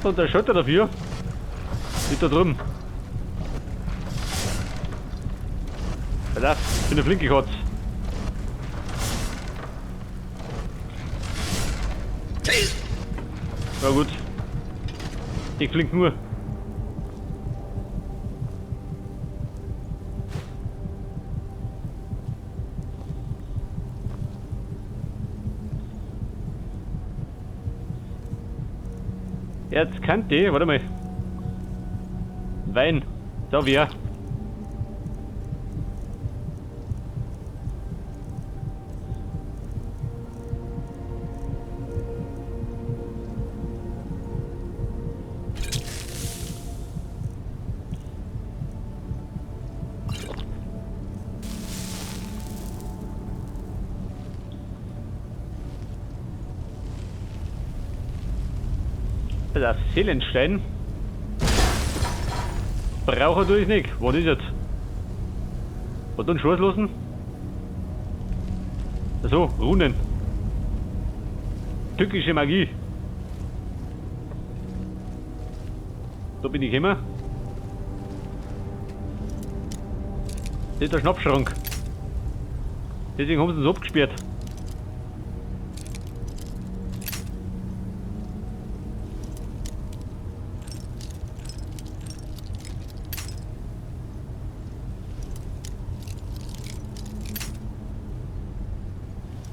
Und der Schotter dafür liegt da drüben. Pass auf, ich bin eine flinke Katze. Ja gut. Ich flink nur. Jetzt kann die, warte mal. Wein. Da wär. Das Seelenstein brauche ich natürlich nicht. Was ist jetzt? Was dann Schuss lassen? Achso, Runen. Tückische Magie. Da bin ich immer. Das ist der Schnappschrank. Deswegen haben sie uns abgesperrt.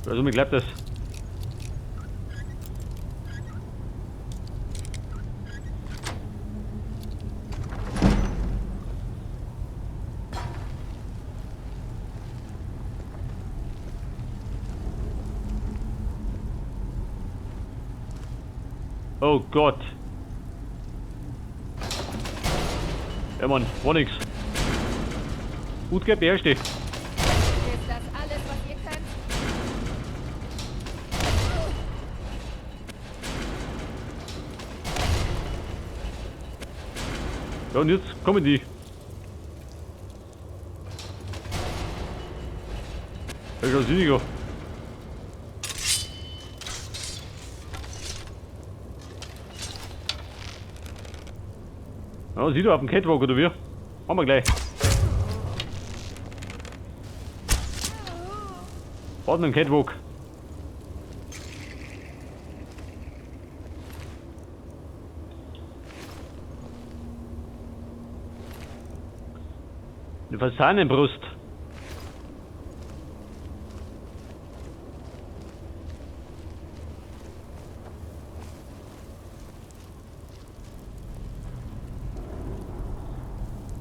Also mir glaubt das. Oh Gott. Ja Mann, war nix. Gut geht, beherrscht dich. Ist das alles, was ihr könnt? Ja, und jetzt kommen die. Das ist schon sinniger. Ja, sieh du auf dem Catwalk oder wie? Machen wir gleich. Warten am Catwalk. Eine Fasanenbrust.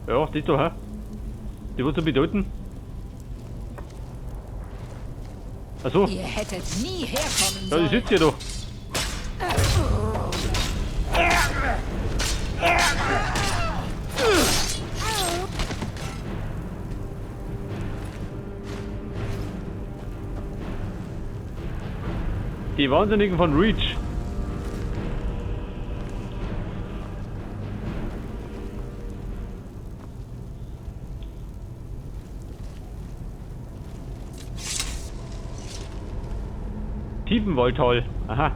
Ja, das da, hä? Die was zu bedeuten? Achso. Ihr hättet nie herkommen Ja, die sollen. sitzt hier doch. Die Wahnsinnigen von Reach. Tiefenwaldhall. Aha.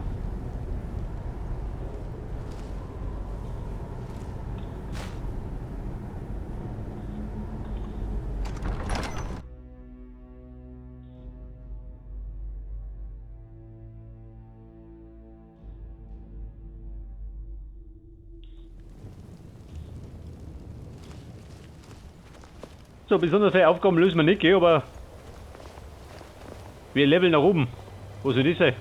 So, besonders viele Aufgaben lösen wir nicht, gell, aber wir leveln nach oben. Wo soll das sein?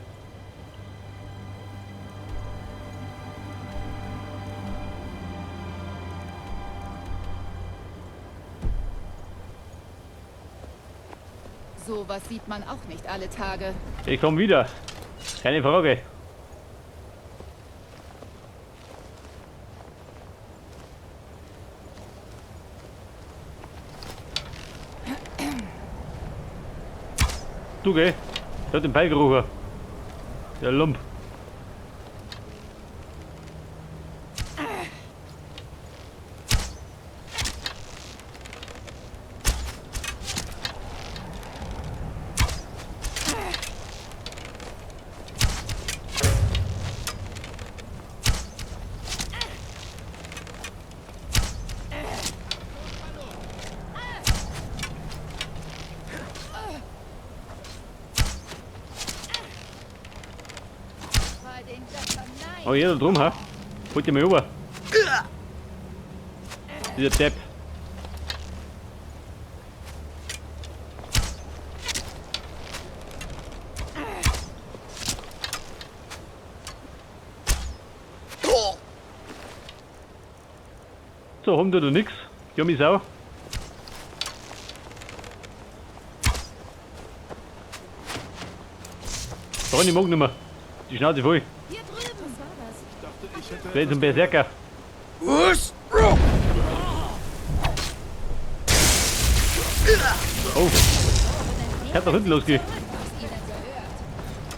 Sowas sieht man auch nicht alle Tage. Ich komm wieder. Keine Frage. Du, gell? Der hat den Pfeil gerochen. Der Lump. Den Göttern, nein! Oh, jeder drum, ha? Holt ihr mal rüber. Dieser Depp. So, haben die da nix? Die haben mich auch. Freunde, ich mag nicht mehr. Die Schnauze voll. Hier drüben! Was war das? Ich dachte, ich hätte Gleich zum Berserker. Oh. Ich hab da hinten losgehen.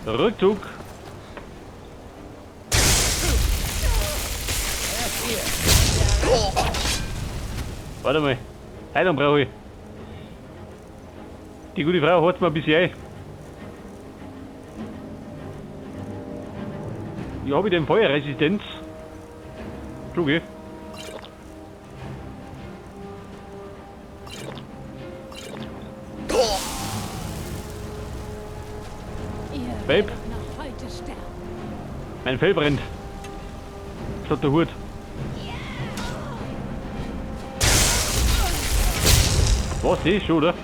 Rückzug. Warte mal. Heilung brauche ich. Die gute Frau hat mir ein bisschen ein. Wie habe ich denn Feuerresistenz? Kluge. Babe. Mein Fell brennt. Statt der Hut. Was ist schon, oder?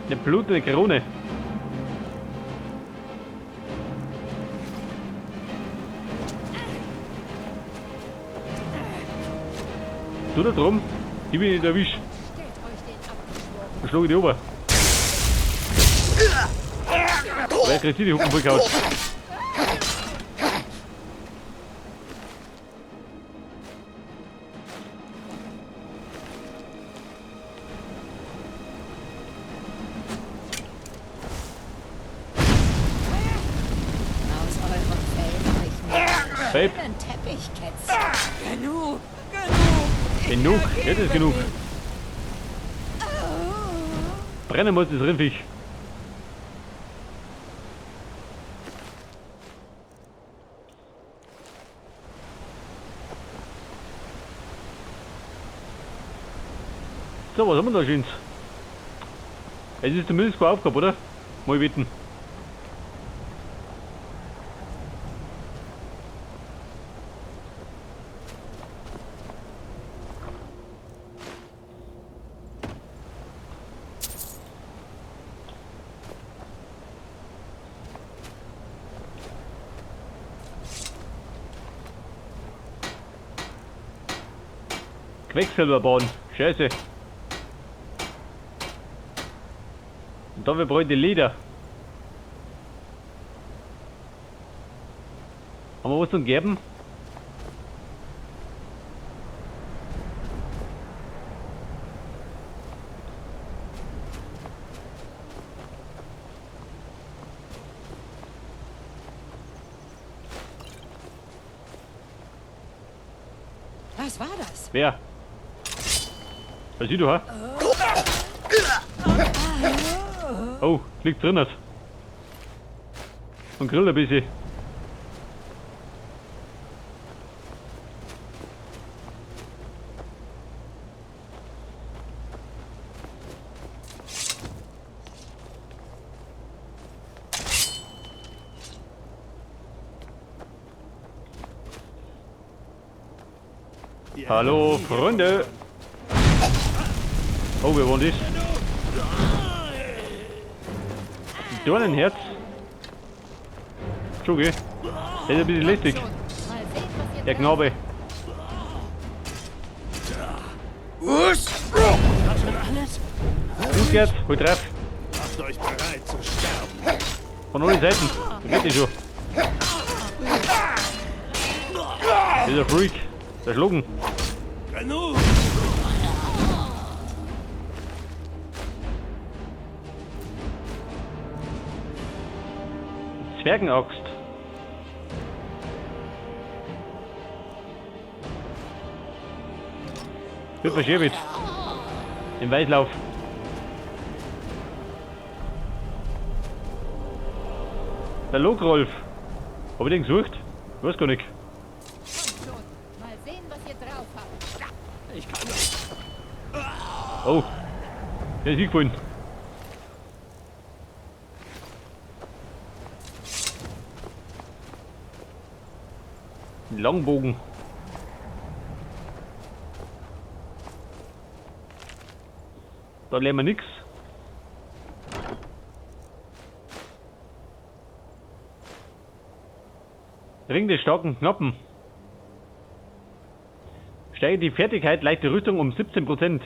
Eine blutende Krone. Du da drum, ich bin nicht erwischt. Dann schlage ich die ober. Wer kriegt die Hucken vollgehauen? Aus eurem Fell mache ich mir Babe. einen schönen Teppichkätzchen. Genug, genug. Genug, jetzt ist genug. Brennen muss das Rindviech. So, was haben wir da Schönes? Es ist zumindest keine Aufgabe, oder? Mal bitten. Quecksilberbahn. Scheiße. Und dafür brauche ich die Leder. Haben wir was zum Gerben? Was war das? Wer? Was siehst du, ha? Oh, liegt drin. Und grill ein bisschen. Hallo, Freunde. Oh, wir wollen das. Dornenherz. Entschuldige. Der ist ein bisschen lästig. Der Knabe. Gut, Gerd, hol drauf. Macht euch bereit zu sterben. Von allen Seiten. Da geht die schon. Dieser Freak. Der Schlucken. Genug! Zwergenaxt. Wird verschiebet. Im Weißlauf. Der Logrolf. Hab ich den gesucht? Ich weiß gar nicht. Kommt schon. Mal sehen, was ihr drauf habt. Ich kann das. Oh. Der ist hingefallen. Ein Langbogen. Da lernen wir nix. Ring des starken Knappen. Steigert die Fertigkeit leichte Rüstung um 17%.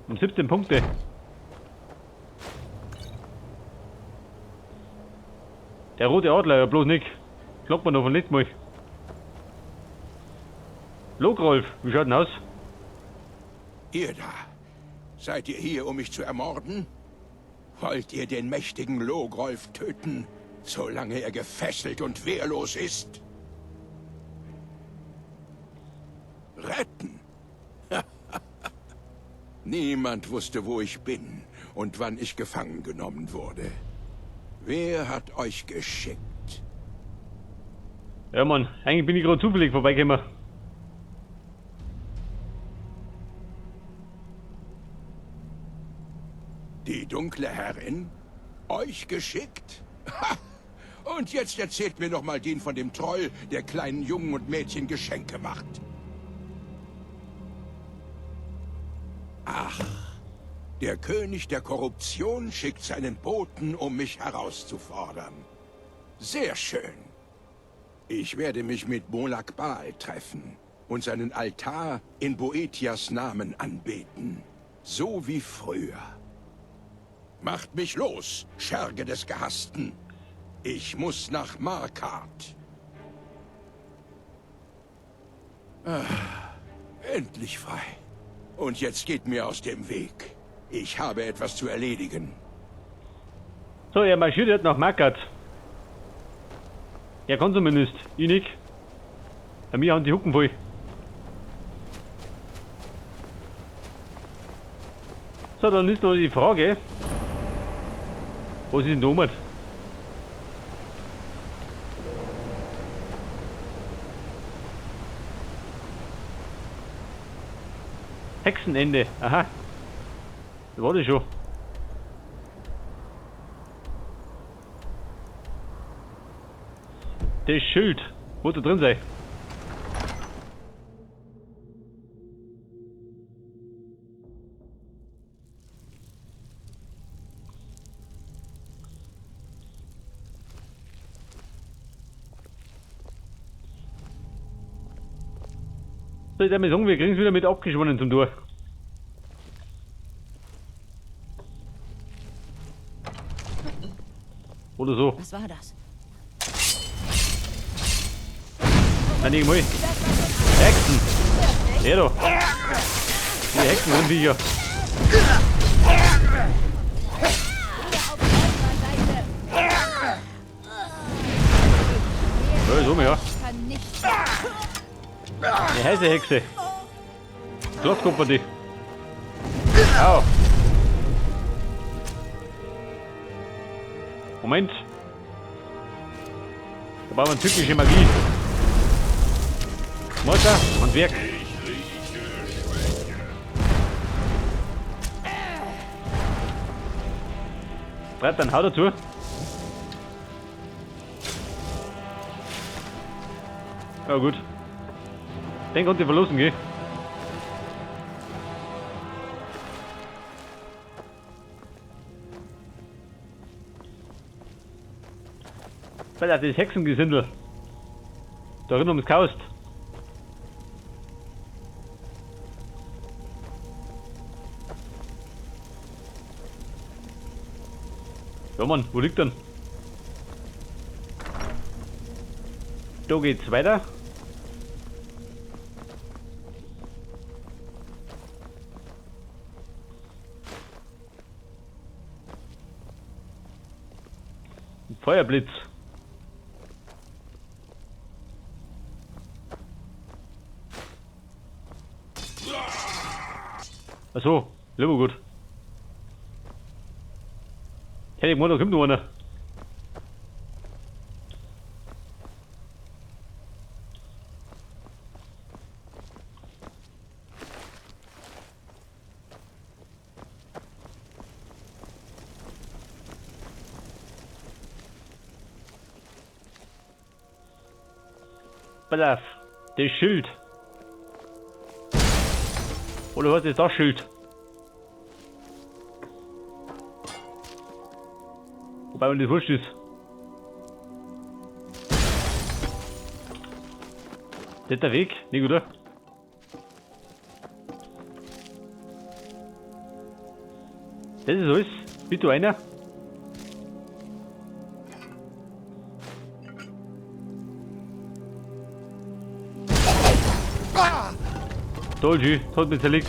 Um 17 Punkte. Der rote Adler, ja bloß nicht. Kloppt man noch von letztem Mal. Logrolf, wie schaut denn aus? Ihr da. Seid ihr hier, um mich zu ermorden? Wollt ihr den mächtigen Logrolf töten, solange er gefesselt und wehrlos ist? Retten? Niemand wusste, wo ich bin und wann ich gefangen genommen wurde. Wer hat euch geschickt? Ja, Mann, eigentlich bin ich gerade zufällig vorbeigekommen. Die dunkle Herrin? Euch geschickt? Ha! Und jetzt erzählt mir noch mal den von dem Troll, der kleinen Jungen und Mädchen Geschenke macht. Ach, der König der Korruption schickt seinen Boten, um mich herauszufordern. Sehr schön. Ich werde mich mit Molag Bal treffen und seinen Altar in Boethiahs Namen anbeten. So wie früher. Macht mich los, Scherge des Gehassten. Ich muss nach Markarth. Ah, endlich frei. Und jetzt geht mir aus dem Weg. Ich habe etwas zu erledigen. So, er marschiert jetzt nach Markarth. Er kann zumindest. Ich nicht. Bei mir haben die Hucken voll. So, dann ist noch die Frage. Was ist denn da oben? Hexenende, aha. Das war das schon. Das Schild muss da drin sein. So, ich würde mal sagen, wir kriegen's wieder mit abgeschwonnen zum Tor. Oder so. Was war das? Nein, nicht mal. Hexen! Ja da! Die Hexen sind sicher. Ja, so, ja. Eine heiße Hexe. Glaskopfer die. Au. Moment. Da brauchen wir tückische Magie. Mutter und Werk. Treibt dann Hau dazu. Ja gut. Den konnte ich verlassen, gell? Weil das ist Hexengesindel. Da drin ums Kaust. Ja Mann, wo liegt denn? Da geht's weiter. Ein Feuerblitz. Achso, lieber gut. Hätte ich gemeint, da kommt noch einer. Pass auf. Das Schild. Oder was ist das Schild? Wobei mir das wurscht ist. Das ist der Weg, nicht oder? Das ist alles. Bitte einer. Toll, hat mich zerlegt.